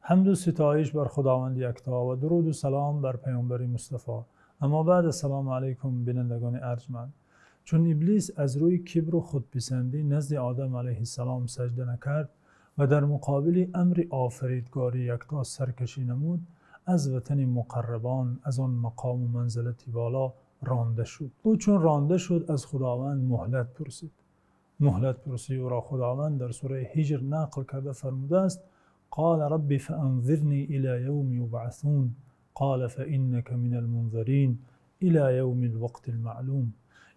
Ҳамду ситоиш бар Худованди якто ва дуруду салом бар Паёмбари Мустафо. Аммо баъд, ассалому алайкум, бинандагони арҷманд. Чун Иблис аз рӯи кибру худписандӣ назди Одам алайҳиссалом саҷда накард ва дар муқобили амри Офаридгори якто саркашӣ намуд, аз ватани муқаррабон, аз он мақому манзилати воло ронда шуд. Ӯ чун ронда шуд, аз Худованд муҳлат пурсид. Муҳлатпурсии ӯро Худованд дар сураи Ҳиҷр нақл карда фармудааст: قال رب فأنظرني إلى يوم يبعثون قال فإنك من المنظرين إلى يوم الوقت المعلوم.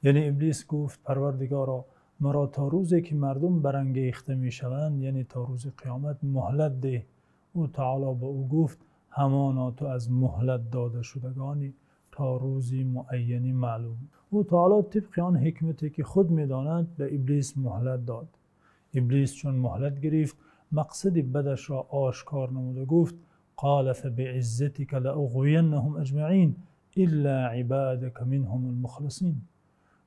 Яъне Иблис гуфт: Парвардигоро, маро то рӯзе ки мардум барангехта мешаванд, яъне то рӯзи қиёмат, муҳлат деҳ. Ӯ таъоло ба ӯ гуфт: ҳамоно ту аз муҳлат дода шудагонӣ то рӯзи муайяни маълум. Ӯ таъоло тибқи он ҳикмате ки худ медонад ба Иблис муҳлат дод. Иблис чун муҳлат гирифт, мақсади бадашро ошкор намуда гуфт: قال فبعزتك لأغوينهم أجمعين إلا عبادك منهم المخلصين.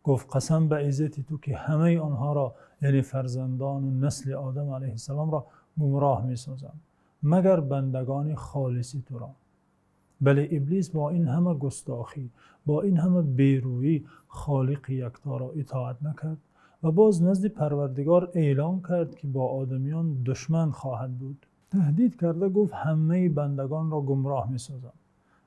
Гуфт: қасам ба иззати ту, ки ҳамаи онҳоро, яъне фарзандон ва насли Одам алайҳиссаломро, гумроҳ месозам, магар бандагони холиси туро. Бале, Иблис бо ин ҳама густохӣ, бо ин ҳама берӯйӣ Холиқи якторо итоат накард ва боз назди Парвардигор эълон кард, ки бо одамиён душман хоҳад буд. Таҳдид карда гуфт: ҳамаи бандагонро гумроҳ месозам.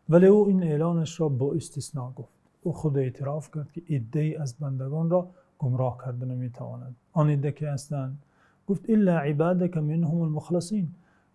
Вале ӯ ин эълонашро бо истисно гуфт. Ӯ худ эътироф кард, ки иддае аз бандагонро гумроҳ карда наметавонад. Он идда ки ҳастанд? Гуфт: إلا عبادك منهم المخلصين,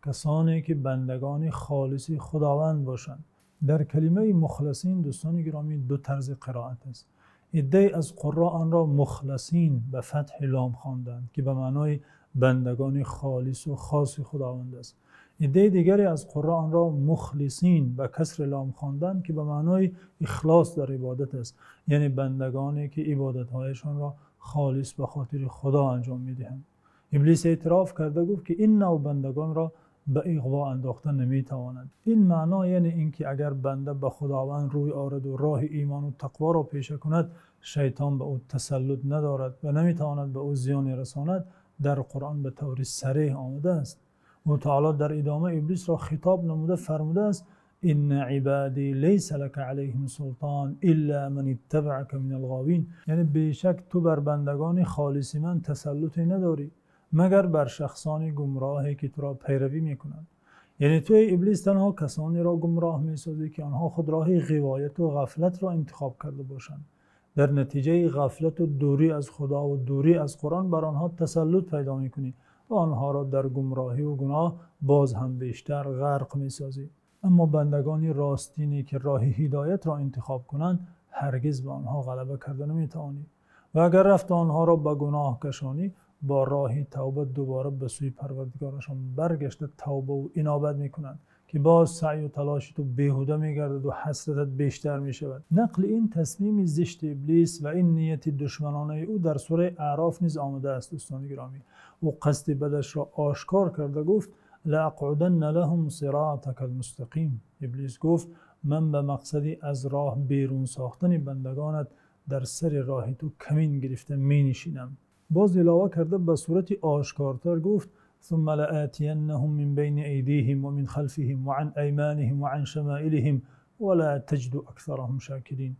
касоне ки бандагони холиси Худованд бошанд. Дар калимаи مخلصين, дӯстони гиромӣ, ду тарзи қироат аст. Иддае аз қурро онро مخلصين ба фатҳи лом хонданд, ки ба маънои бандагони холис ва хоси Худованд аст. Иддаи дигаре аз қурро онро مخلصين ба касри лом хонданд, ки ба маънои ихлос дар ибодат аст, яъне бандагоне ки ибодатҳояшонро холис ба хотири Худо анҷом медиҳанд. Иблис эътироф карда гуфт, ки ин навъ бандагонро ба иғво андохта наметавонад. Ин маъно, яъне инки агар банда ба Худованд рӯй орад ва роҳи имон ва тақворо пеша кунад, шайтон ба ӯ тасаллут надорад ва наметавонад ба ӯ зиёне расонад, дар Қуръон ба таври сареҳ омадааст. Ӯ таъоло дар идома Иблисро хитоб намуда фармудааст: إن عبادي ليس لك عليهم سلطان إلا من اتبعك من الغاوين. Яъне бешак ту бар бандагони холиси ман тасаллуте надорӣ, магар бар шахсони гумроҳе ки туро пайравӣ мекунанд. Яъне ту, эй Иблис, танҳо касонеро гумроҳ месозӣ, ки онҳо худ роҳи ғивоят ва ғафлатро интихоб карда бошанд. Дар натиҷаи ғафлат ва дурӣ аз Худо ва дурӣ аз Қуръон бар онҳо тасаллут пайдо мекунӣ ва онҳоро дар гумроҳӣ ва гуноҳ боз ҳам бештар ғарқ месозӣ. Аммо бандагони ростине ки роҳи ҳидоятро интихоб кунанд, ҳаргиз ба онҳо ғалаба карда наметавонӣ ва агар рафта онҳоро ба гуноҳ кашонӣ, бо роҳи тавба дубора ба сӯи Парвардигорашон баргашта, тавба ва инобат мекунанд, ки боз саъю талоши ту беҳуда мегардад ва ҳасратат бештар мешавад. Нақли ин тасмими зишти Иблис ва ин нияти душманонаи ӯ дар сураи Аъроф низ омадааст. Дӯстони гиромӣ, ӯ қасди бадашро ошкор карда гуфт: لأقعدن لهم صراطك المستقيم. Иблис гуфт: ман ба мақсади аз роҳ берун сохтани бандагонат дар сари роҳи ту камин гирифта менишинам. Боз илова карда, ба сурати ошкортар гуфт: ثم لآتينهم من بين أيديهم ومن خلفهم وعن أيمانهم وعن شمائلهم ولا تجد أكثرهم شاكرين.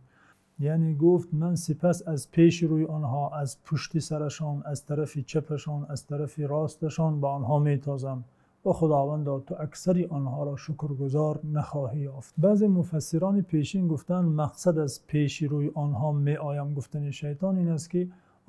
Яъне гуфт: ман сипас аз пеши рӯи онҳо, аз пушти сарашон, аз тарафи чапашон, аз тарафи росташон ба онҳо метозам ва, Худовандо, ту аксари онҳоро шукргузор нахоҳӣ ёфт. Баъзе муфассирони пешин гуфтанд: мақсад аз пеши рӯи онҳо меоям гуфтани шайтон ин аст, ки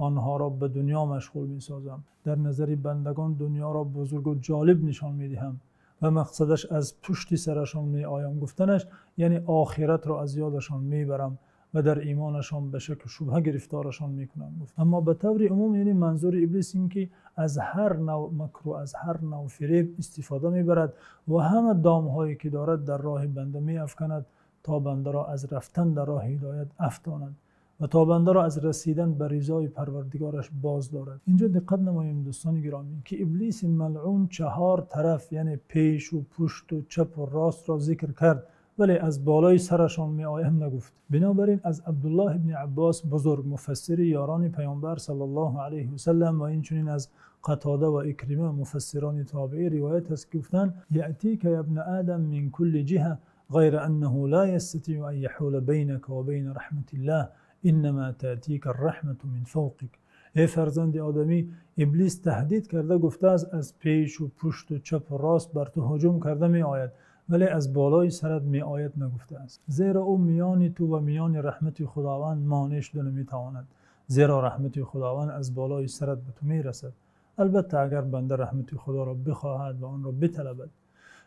онҳоро ба дунё машғул месозам, дар назари бандагон дунёро бузург ва ҷолиб нишон медиҳам, ва мақсадаш аз пушти сарашон меоям гуфтанаш, яъне охиратро аз ёдашон мебарам ва дар имонашон ба шак ва шубҳа гирифторашон мекунам, гуфт. Аммо ба таври умум, яъне манзури Иблис ин ки аз ҳар навъ макру, аз ҳар навъ фиреб истифода мебарад ва ҳама домҳое ки дорад дар роҳи банда меафканад, то бандаро аз рафтан дар роҳи ҳидоят афтонад ва то бандаро аз расидан ба ризои Парвардигораш боз дорад. Инҷо диққат намоем, дӯстони гиромӣ, ки Иблиси малъун чаҳор тараф, яъне пеш ва пушт ва чап ва ростро зикр кард, вале аз болои сарашон меоям нагуфт. Бинобар ин аз Абдуллоҳ ибни Аббос, бузург муфассири ёрони Паёмбар саллаллоҳу алайҳи васаллам, ва инчунин аз Қатода ва Икрима муфассирони тобеӣ ривоят аст, ки гуфтанд: يأتيك يا ابن آدم من كل جهة غير أنه لا يستطيع أن يحول بينك وبين رحمة الله إنما تأتيك الرحمة من فوقك. Эй фарзанди одамӣ, Иблис таҳдид карда гуфтааст, аз пеш ва пушт ва чап ва рост бар ту ҳуҷум карда меояд, вале аз болои сарат меояд нагуфтааст. Зеро ӯ миёни ту ва миёни раҳмати Худованд монеъ шуда наметавонад. Зеро раҳмати Худованд аз болои сарат ба ту мерасад. Албатта агар банда раҳмати Худоро бихоҳад ва онро биталабад.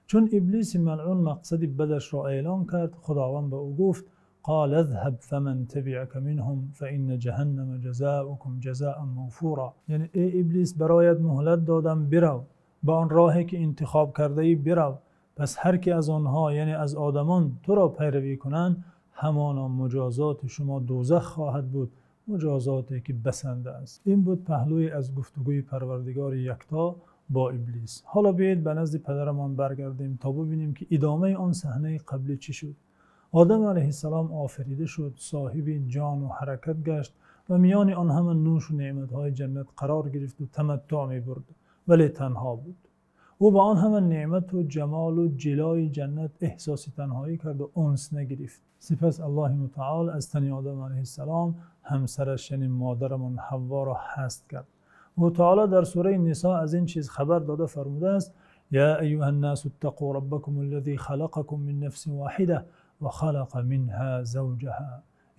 Чун Иблиси малъун мақсади бадашро эълон кард, Худованд ба ӯ гуфт: قال اذهب فمن تبعك منهم فإن جهنم جزاؤكم جزاء موفورا. Яъне эй Иблис, бароят муҳлат додам, бирав, ба он роҳе ки интихоб кардаӣ бирав. Пас ҳар ки аз онҳо, яъне аз одамон, туро пайравӣ кунанд, ҳамоно муҷозоти шумо дӯзах хоҳад буд, муҷозоте ки басанда аст. Ин буд паҳлӯе аз гуфтугӯи Парвардигори якто бо Иблис. Ҳоло биёед ба назди падарамон баргардем, то бибинем ки идомаи он саҳнаи қаблӣ чӣ шуд. Одам алайҳиссалом офарида шуд, соҳиби ҷон ва ҳаракат гашт ва миёни он ҳама нӯшу неъматҳои ҷаннат қарор гирифт ва таматтуъ мебурд, вале танҳо буд. Ӯ ба он ҳама неъмат ва ҷамол ва ҷилои ҷаннат эҳсоси танҳоӣ кард ва унс нагирифт. Сипас Аллоҳи мутаъол аз тани Одам алайҳиссалом ҳамсараш, яъне модарамон Ҳавворо ҳаст кард. Ӯ таъоло дар сураи Нисо аз ин чиз хабар дода фармудааст: يا أيها الناس اتقوا ربكم الذي خلقكم من نفس واحدة وخلق منها زوجها.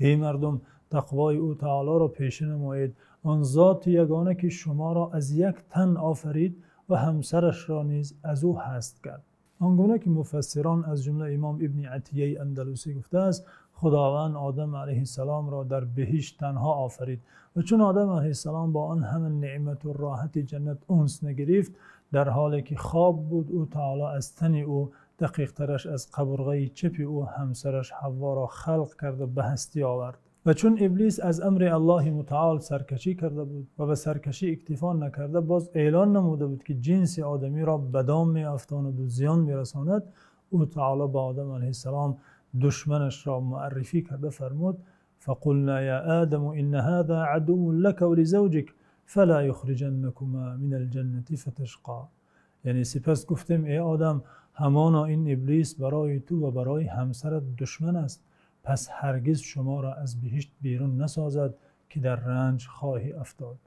Эй мардум, тақвои ӯ таъолоро пеша намоед, он зоти ягона ки шуморо аз як тан офарид ва ҳамсарашро низ аз ӯ ҳаст кард. Он гуна ки муфассирон аз ҷумла имом Ибни Атияи Андалусӣ гуфтааст, Худованд Одам алайҳиссаломро дар биҳишт танҳо офарид ва чун Одам алайҳиссалом бо он ҳама неъмат ва роҳати ҷаннат унс нагирифт, дар ҳоле ки хоб буд, ӯ таъоло аз тани ӯ, дақиқтараш аз қабурғаи чапи ӯ, ҳамсараш Ҳавворо халқ карда ба ҳастӣ овард. Ва чун Иблис аз амри Аллоҳи мутаъол саркашӣ карда буд ва ба саркашӣ иктифо накарда, боз эълон намуда буд ки ҷинси одамиро ба дом меафтонад ва зиён мерасонад, ӯ таъоло ба Одам алайҳиссалом душманашро муаррифӣ карда фармуд: فقلنا يا آدم إن هذا عدو لك ولزوجك فلا يخرجنكما من الجنة فتشقى. Яъне сипас гуфтем: эй Одам, ҳамоно ин Иблис барои ту ва барои ҳамсарат душман аст, пас ҳаргиз шуморо аз биҳишт берун насозад, ки дар ранҷ хоҳӣ афтод.